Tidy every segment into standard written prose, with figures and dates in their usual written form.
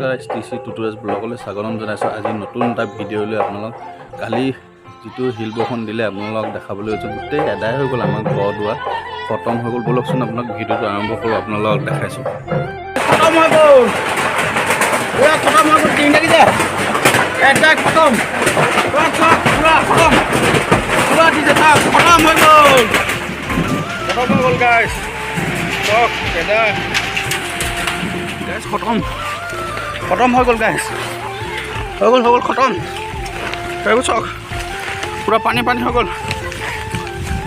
নমস্কাৰ, S T C টুটুৰেজ ব্লগলৈ স্বাগতম জনাইছোঁ। আজি নতুন এটা ভিডিঅ' লৈ আপোনালোক কালি যিটো শিল বৰষুণ দিলে আপোনালোকক দেখাবলৈ গৈছোঁ। গোটেই এদাই হৈ গ'ল, আমাৰ ঘৰ দুৱাৰ খতম হৈ গ'ল। ব'লকচোন, আপোনাক ভিডিঅ'টো আৰম্ভ কৰোঁ, আপোনালোকক দেখাইছোঁ। খতম হৈ গ'ল, পুৰা খতম হৈ গ'ল। টিং লাগিছে, এদাই খতম, পুৰা খতম, পুৰা দিছে তাক। খতম হৈ গ'ল, খতম হৈ গ'ল গাইছ। চাওক, এদাই গাইছ, খতম, খতম হৈ গ'ল গাইছ, হৈ গ'ল, হৈ গ'ল, খতম। এইবোৰ চাওক, পূৰা পানী পানী হৈ গ'ল।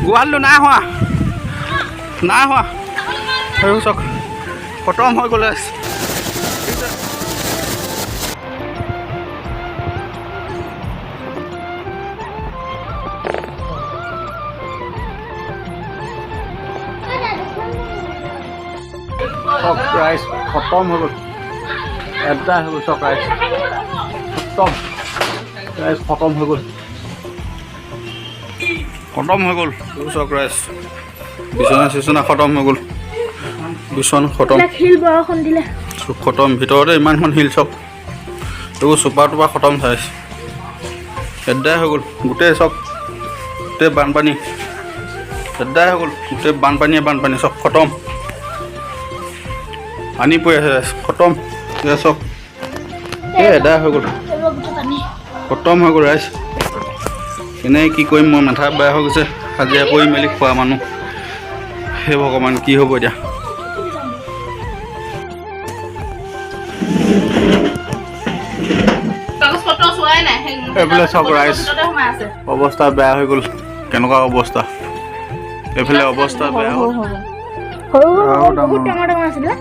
গোহালিটো নাই হোৱা, নাই হোৱা। সেইবোৰ চাওক, খতম হৈ গ'ল গাইছ। চাওক ৰাইজ, খতম হৈ গ'ল, এটা হৈ গ'ল। চাওক ৰাইজ, খতম ৰাইজ, খতম হৈ গ'ল, খতম হৈ গ'ল। চাওক ৰাইজ, বিচনা চিচনা খতম হৈ গ'ল, বিচনা খতম। শিল বৰষুণ দিলে। খতম, ভিতৰতে ইমানখন শিল। চব এইবোৰ চোপা টোপা খতম চাইছ, এদাই হৈ গ'ল গোটেই। চব গোটেই বানপানী, এদাই হৈ গ'ল গোটেই, বানপানীয়ে বানপানী, চব খতম। পানী পৰি আছে, খতম। এয়া চব, এই এদাই হৈ গ'ল। এইবোৰ গোটেই পানী। খতম হৈ গ'ল ৰাইজ। এনেই কি কৰিম মই, মাথা বেয়া হৈ গৈছে। হাজিৰা কৰি মেলি খোৱা মানুহ, হে ভগৱান, কি হ'ব এতিয়া? কাগজ পত্ৰ চোৱাই নাই। এইফালে চাওক ৰাইজ। ভিতৰতে সোমাই আছে। অৱস্থা বেয়া হৈ গ'ল। কেনেকুৱা অৱস্থা! এইফালে অৱস্থা বেয়া হ'ল। সৰু সৰু। আৰু সৰু বহুত। ডাঙৰ। ডাঙৰ ডাঙৰ আছিলে।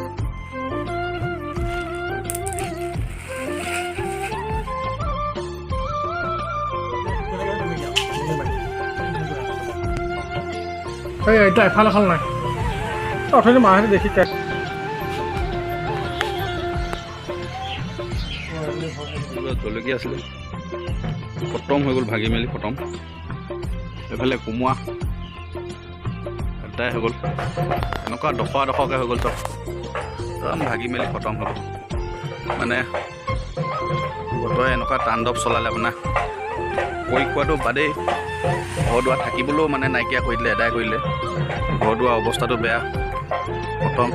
এই এতিয়া এফাল এখন নাই, অথনি মাহঁতে দেখি কাট। কিবা জলকীয়া আছিলে, খতম হৈ গ'ল, ভাগি মেলি খতম। এইফালে কোমোৰা এটাই হৈ গ'ল, এনেকুৱা ডখৰা ডখৰকৈ হৈ গ'ল। চব একদম ভাগি মেলি খতম হৈ গ'ল। মানে বতৰে এনেকুৱা তাণ্ডৱ চলালে, আপোনাৰ কৰি খোৱাটো বাদেই, ঘৰ দুৱাৰ থাকিবলৈও মানে নাইকিয়া কৰি দিলে, এদাই কৰিলে। ঘৰ দুৱাৰ অৱস্থাটো বেয়া, খতম।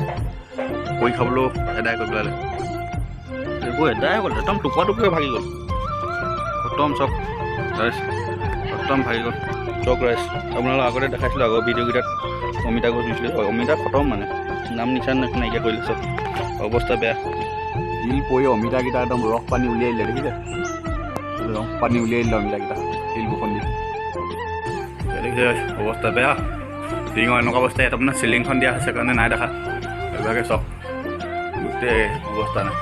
কৰি খাবলৈও এদাই কৰি পেলালে। এইবোৰ এদাই হৈ গ'ল, একদম টুকুৰা টুকুৰি ভাগি গ'ল, খতম। চব ৰাইজ, একদম ভাগি গ'ল। চব ৰাইজ, আপোনালোক আগতে দেখাইছিলোঁ, আগৰ ভিডিঅ'কেইটাত অমিতা গছ ৰুইছিলোঁ। অমিতা খতম, মানে নাম নিচান নাইকিয়া কৰিলে। চব অৱস্থা বেয়া। শিল পৰি অমিতাকেইটা একদম ৰস পানী উলিয়াই দিলে, দেখিছে? ৰস পানী উলিয়াই দিলে অমিতাকেইটা শিল বৰষুণ দি। দেখিছে, অৱস্থা বেয়া টিঙৰ এনেকুৱা অৱস্থা। ইয়াত আপোনাৰ চিলিংখন দিয়া হৈছে কাৰণে নাই দেখা। এইভাগে চব গোটেই অৱস্থা নাই,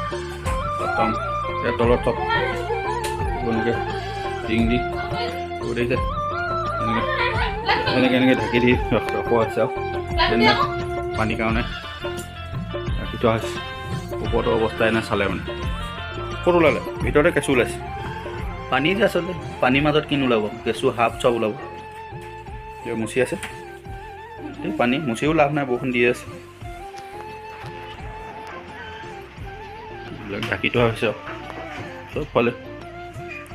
খতম। ইয়াৰ তলত চব এনেকৈ টিং দি এইবোৰ দেখিছে, এনেকৈ এনেকৈ এনেকৈ ঢাকি দি ৰখোৱা হৈছে আৰু তেনে পানীৰ কাৰণে ৰাখি থোৱা হৈছে। ওপৰতো অৱস্থা এনে চালে মানে ক'ত ওলালে, ভিতৰতে কেঁচু ওলাইছে। পানী যে আচলতে পানীৰ মাজত কি নোলাব, কেঁচু সাপ চব ওলাব। এতিয়া মুচি আছে, এই পানী মুচিও লাভ নাই, বৰষুণ দি আছে। এইবিলাক ঢাকি থোৱা হৈছে আৰু চবফালে,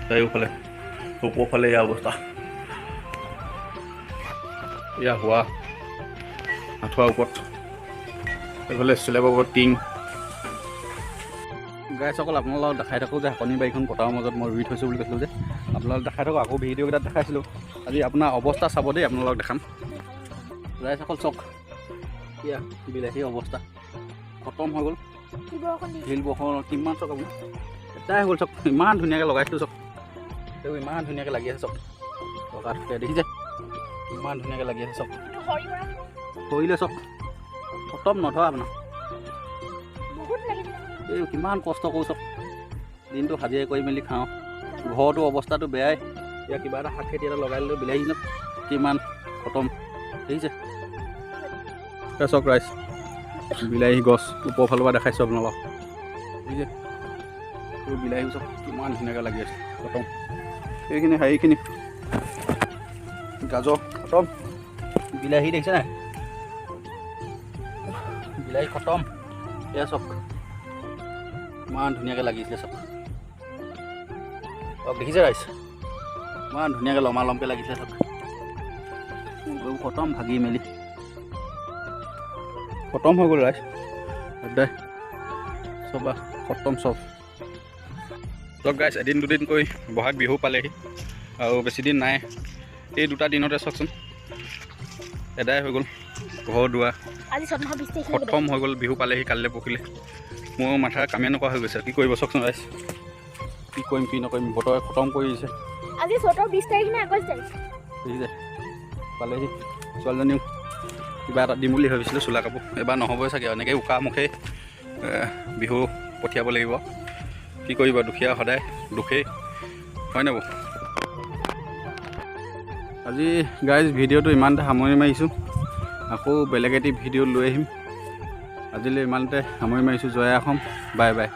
চাৰিওফালে, ওপৰফালে এয়া অৱস্থা। এয়া হোৱা আঁঠুৱাৰ ওপৰত, এইফালে চিলেবৰ ওপৰত টিং। গাইসকল, আপোনালোকক দেখাই থাকোঁ যে শাকনি বাৰীখন পথাৰৰ মাজত মই ৰুই থৈছোঁ বুলি কৈছিলোঁ যে, আপোনালোক দেখাই থাকোঁ, আকৌ ভিডিঅ'কেইটাত দেখাইছিলোঁ। আজি আপোনাৰ অৱস্থা চাব দেই, আপোনালোকক দেখাম। ৰাইজসকল চাওক, এয়া বিলাহীৰ অৱস্থা খতম হৈ গ'ল। বৰষুণ দিছে। শিল বৰষুণ কিমান চাওক আপুনি, এটাই হৈ গ'ল। চাওক, ইমান ধুনীয়াকৈ লগাইছিলোঁ। চাওক, এইবোৰ ইমান ধুনীয়াকৈ লাগি আছে। চাওক, টকা থুকে দেখিছে, ইমান ধুনীয়াকৈ লাগি আছে। চাওক। এইটো সৰি পৰা। কৰিলে চাওক, খতম, নধৰা আপোনাৰ। বহুত লাগিছিলে। এই কিমান কষ্ট কৰোঁ চাওক, দিনটো হাজিৰা কৰি মেলি খাওঁ। ঘৰটো অৱস্থাটো বেয়াই। এতিয়া কিবা এটা শাক খেতি এটা লগাই ল'লোঁ, বিলাহী কিমান খতম দেখিছে। এতিয়া চাওক ৰাইজ, বিলাহী গছ ওপৰ ফালৰ পৰা দেখাইছোঁ আপোনালোকক, দেখিছে? এই বিলাহী চব কিমান ধুনীয়াকৈ লাগি আছে, খতম। এইখিনি হেৰিখিনি গাজৰ খতম, বিলাহী দেখিছে নাই? বিলাহী খতম। এয়া চাওক। ইমান ধুনীয়াকৈ লাগিছিলে চব। অ দেখিছে ৰাইজ, ইমান ধুনীয়াকৈ লমা লমকৈ লাগিছিলে চব, খতম ভাগি মেলি খতম হৈ গ'ল ৰাইজ। সদায় চব খতম চব। চব গাইজ, এদিন দুদিনকৈ বহাগ বিহু পালেহি আৰু বেছি দিন নাই। এই দুটা দিনতে চাওকচোন এদাই হৈ গ'ল ঘৰ দুৱাৰ খতম হৈ গ'ল। বিহু পালেহি কালিলৈ পৰহিলৈ। মোৰ মাথা কামেই নকৰা হৈ গৈছে, কি কৰিব চাওকচোন ৰাইজ, কি কৰিম কি নকৰিম, বতৰে খতম কৰি দিছে। আজি চ'তৰ 20 তাৰিখ নে 21 তাৰিখ? দেখিছে পালেহি। ছোৱালীজনীও কিবা এটা দিম বুলি ভাবিছিলোঁ চোলা কাপোৰ, এবাৰ নহ'বই চাগে, এনেকৈ উকা মুখেই বিহু পঠিয়াব লাগিব। কি কৰিব, দুখীয়া সদায় দুখেই হয় নাই বাৰু? আজি গাইজ ভিডিঅ'টো ইমানতে সামৰণি মাৰিছোঁ, আকৌ বেলেগ এটি ভিডিঅ' লৈ আহিম। আজিলৈ ইমানতে সামৰণি মাৰিছোঁ। জয় অসম, বাই বাই।